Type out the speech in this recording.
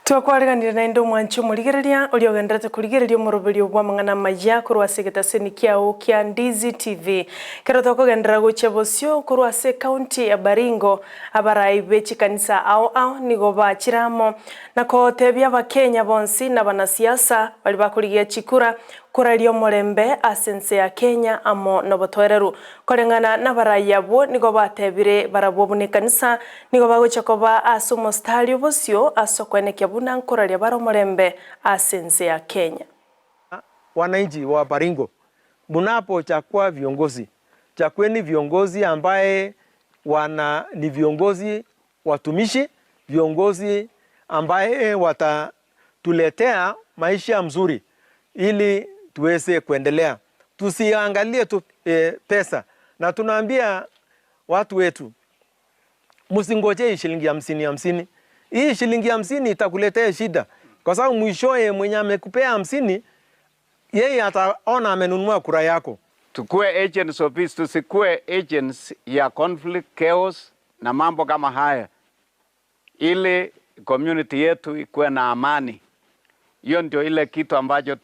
Twakwariganire naende omwanchi omorigereria oria ogenderete korigereria omoroberio bw'amang'ana amaya korwa ase egetaseni kiao kia Ndizi TV. Ekero tokogenderera gochia bosio korwa ase ekaunti ya Baringo, abarai be chikanisa ao ao nigo bachire amo na kotebia abakenya bonsi na abanasiasa baria bakorigia chikura koraria omorembe ase ense ya Kenya amo nobotoereru. Koreng'ana nabarai abwo nigo batebire barabwo buna ekanisa nigo bagochia koba ase omostari obosio ase okoenekia buna nkoraria bare omorembe ase ense ya Kenya. Wananchi wa Baringo, mnapochagua viongozi, chagueni viongozi ambaye wana ni viongozi watumishi, viongozi ambaye watatuletea maisha mzuri ili tuweze kuendelea. Tusiangalie tu pesa, na tunaambia watu wetu msingojee shilingi 50 50. Hii shilingi 50 itakuletea shida, kwa sababu mwishowe mwenye amekupea 50 yeye ataona amenunua kura yako. Tukue agents of peace, tusikue agents ya conflict, chaos na mambo kama haya, ili community yetu ikuwe na amani. Hiyo ndio ile kitu ambacho